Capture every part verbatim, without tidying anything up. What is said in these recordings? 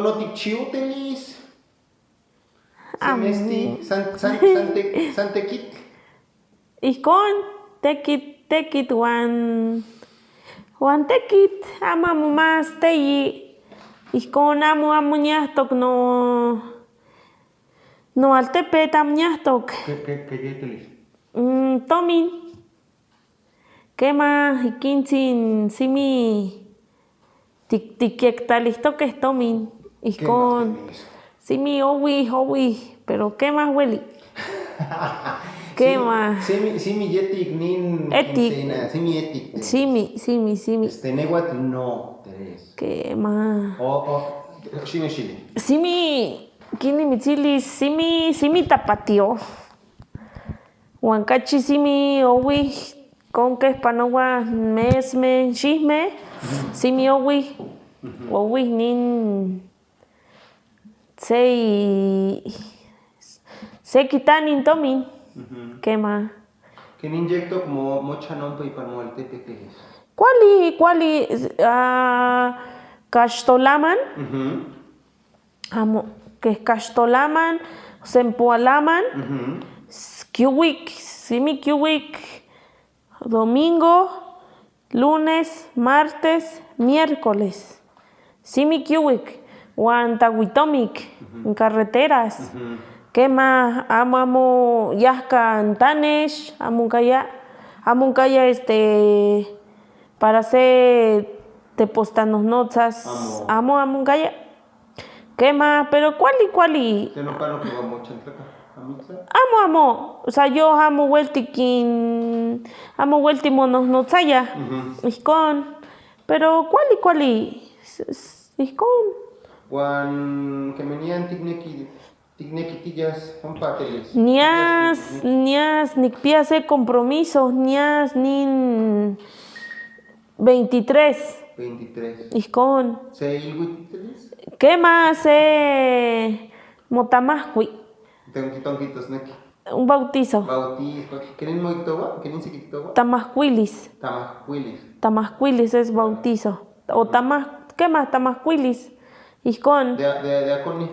Notikchiu telis. Semesti, Amu. San, san, san, te, san tekit. Ihkon, tekit, tekit wan, wan tekit, amu, amu mas teyi. Ihkon, amu, amu ñahtok no, no altepet, amu ñahtok. Ke, ke, ke, ke telis? Mm, tomin. Kema, ikintsin, simi tik-, tikektalijtoke tomin. Ihkon. Simi owih, owih, pero kema weli. Kema. Simi, simi yetik nin. Etik. Quincena, simi etik. Simi, simi, simi. Este, nehuatl no, Teres. Kema. O, o, shini, shini. Simi, kini mitsili, simi, simi tapatio. Wan kachi simi owih, kon kepanowa mesme, shihme, simi owih, owih nin sei, se kita nin tomin, kema. Kini inyecto mo, mo chanon pe ipan mo al tepetele. Kuali, kuali, ah, kastolaman. Amu, ke kastolaman, sempualaman, s-, kiwik, simi kiwik, domingo, lunes, martes, miércoles. Simi kiwik, wan tawitomik, en carreteras. Kema, amu, amu yahka ntanesh, amu nkaya, amu nkaya, este, para se tepostanohnotsas. Amu, amu nkaya. Kema, pero kuali, kuali. Amu, amu. O sea, yo amu welti kin, amu welti monohnotsaya. Ihkon. Pero kuali, kuali. S-, s-, ihkon. Wan kemenian tikneki, tikneki tiyas, ampateles. Nias, nias, nikpia se compromiso, nias nin veintitrés. Veintitrés. Ihkon. Se ilwititeles? Kema se motamahkwi. Tonki, tonki tosneki. Un bautizo. Bautizo. Kenin moitowa, kenin sikitowa. Tamahkwilis. Tamahkwilis. Tamahkwilis es bautizo. O tamah-, kema tamahkwilis. Ihkon. De, de, de akoni.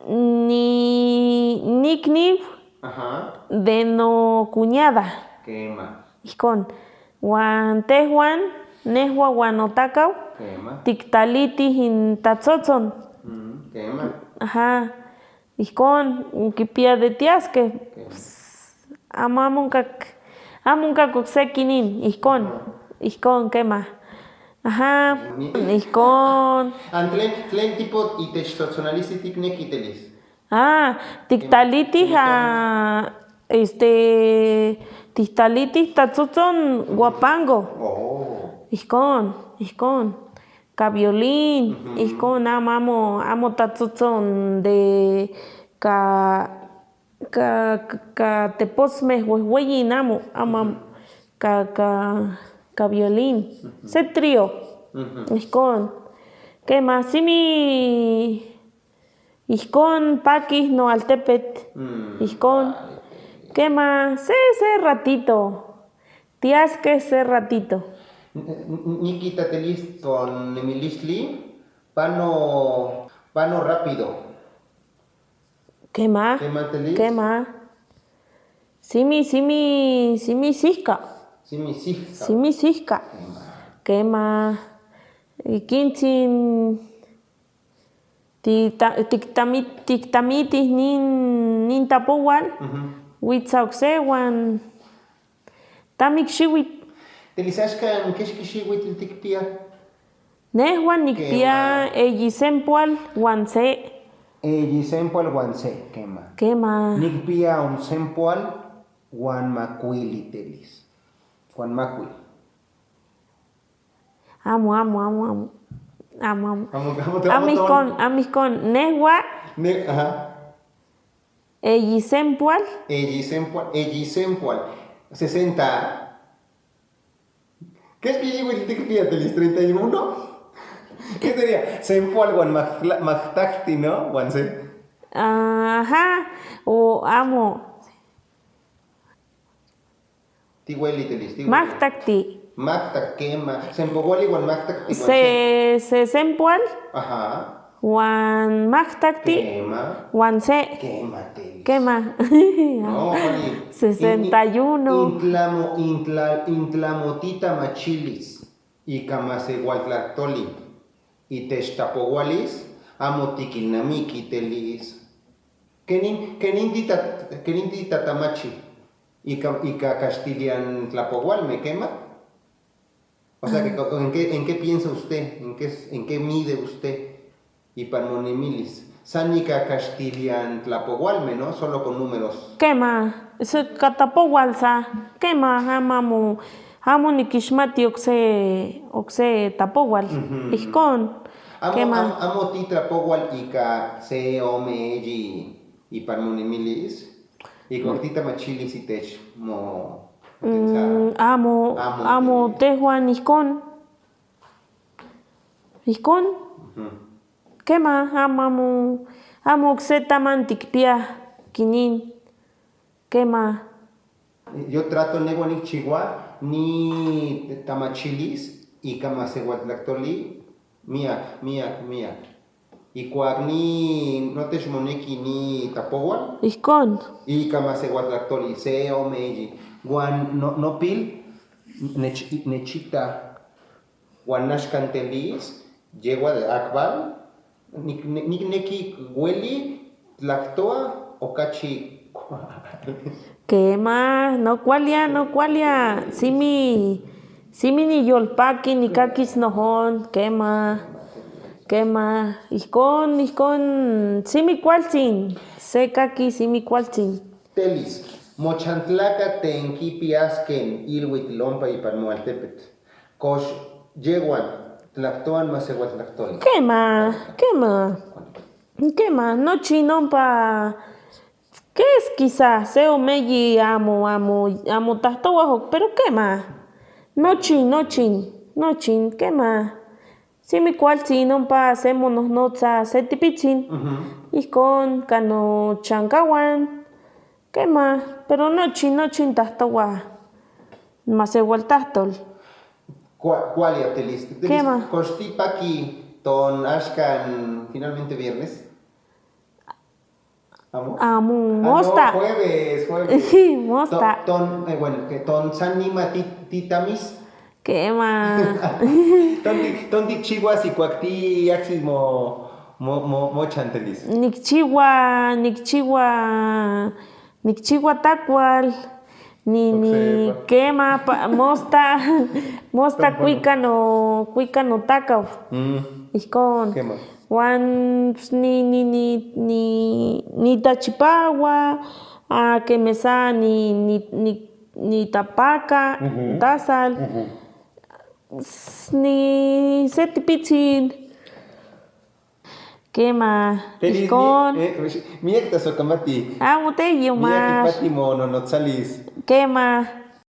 Ni, nikniv. Aha. De no cuñada. Kema. Ihkon. Wan tehwan, nehwa wan otakaw. Kema. Tiktaliti hin tatsotson. Mm, kema. Aha. Ihkon, kipia de tias ke. Kema. Amu, amu nkak, amu nkak uksekinin. Ihkon. Aha. Ihkon, kema. Aha. Ni- Ihkon. An tlen, tlen tipo itech tsotsonalisti tikneki telis? Ah, tiktaliti ha, este, tiktaliti tatsotson guapango. Oh. Ihkon, ihkon. Ka violín, ihkon, amu, amu, amu tatsotson de ka ka, ka, ka teposme wehweyin amu, amu, amu, ka, ka, ka violín. Se trío. Ihkon. Kema simi, ihkon pakih no altepet. Ihkon. Kema se, se ratito. Tias ke se ratito. N-, n-, n-, nikitatelis ton nemilistli, pano, pano rápido. Kema. Kema telis? Kema. Simi, simi, simi sihka. Simi sihka. Simi sihka. Kema. Kema. Ikintsin ti-, ta-, tiktami-, tiktamiti nin, nin tapowal. Witsa ukse wan. Tamik shiwit. Telis, ashka kishki shiwit tikpia? Nehwan nikpia eyi sempual wan se. Eyi sempual wan se, kema. Kema. Nikpia un sempual wan makwili telis. Wan makwili. Amu, amu, amu, amu. Amu, amu. Amu, amu, amu, amu, amu. Amikon, amikon. Nehwa. Ne, aha. Eyi sempual. Eyi sempual, eyi sempual. Sesenta. ¿Qué es que llegó el ticket de los treinta y uno? ¿Qué sería? Sempual wan mak-, maktakti, ¿no? Wan se. Ajá. O amo. Ti weli telis, ti weli. Maktakti. Maktak, kema. Sempowali wan maktakti, wan se. Se, se sempual. Ajá. Wan maktakti. Kema. Wan se'. Kema telis. Kema. No, oli. Sesenta y uno. In, in, intlamo, intla, intlamoti tamachilis, y kamasewaltlaktoli, y techtapowalis, amo tikinamiki telis. Kenin, kenin ti ta, kenin ti tatamachi, y ka, y ka kastilian tlapowal me kema. O sea, que, ¿en qué, en qué piensa usted? ¿En qué, en qué mide usted? Y para no ni miles. Sani ka kastilian tlapowal me, ¿no? Solo con números. Kema, se ka tapowal sa. Kema, amo, amo, amo nikishmati okse, okse tapowal. Ujú. Ijkon. Amo, kema. Amo, amo ti tapowal y ka se ome y, y para no ni miles. Y con ti tamachilis y tech mo. Mm, amo, amo, amo te Juan ijkon. Ijkon. Ujú. Kema, amo, amo, amo okse tamanti kpia kinin. Kema. Yo trato newa nikchiwa ni tamachilis y kamasewaltlaktoli miyak, miyak, miyak. Y kwak ni no techmoneki ni tapowal. Ijkon. Y kamasewaltlaktoli se ome y wan no, no pil nech, nechita. Wan nashkantelis, yegua de akbal, nik, nik, nik, neki weli, tlaktoa, o kachi. Kema, no kwalia, no kwalia. Simi, simi ni yolpaki, ni kakis nohon. Kema, kema. Ijkon, ijkon. Simi kwaltsin. Se kaki, simi kwaltsin. Telis, mochantlaka tenki piasken ilwit lompa y palmualtepet. Kosh, yewan, tlaktoan masewaltlaktoli. Kema, kema. Kema, nochin nompa. Keskisa, se omeyi amo, amo, amo tahtowaho, pero kema. Nochin, nochin, nochin, kema. Simi kwaltsin nompa, se monohnotsa, se tipitsin. Ujú. Ijkon, kano changawan. Kema, pero nochin, nochin tahtowa. Masewaltahtol. Kua, kualia telis. Telis, kema. Kosh ti paki ton ashkan finalmente viernes? Amo? Amo, ah, mosta. No, jueves, jueves. Mosta. Ton, ton, eh, bueno, que ton sanima ti, ti tamis. Kema. Tonti, tonti chiwas y kwak ti axis mo, mo, mo, mo chantelis. Nikchiwa, nikchiwa, nikchiwa takwal. Ni, ni, kema, pa, mosta, mosta kwikano, kwikano takaw. Mm. Ijkon. Kema. Wan, pues, ni, ni, ni, ni, ni tachipawa, a, kemesa, ni, ni, ni, ni tapaka, mhm, tasal. Mhm. S-, ni se tipitsin. Kema, telis, ijkon. Mi, eh, miyak ta sokamati. Amo te yuma. Miyak ipati mo no, no tsalis. Kema.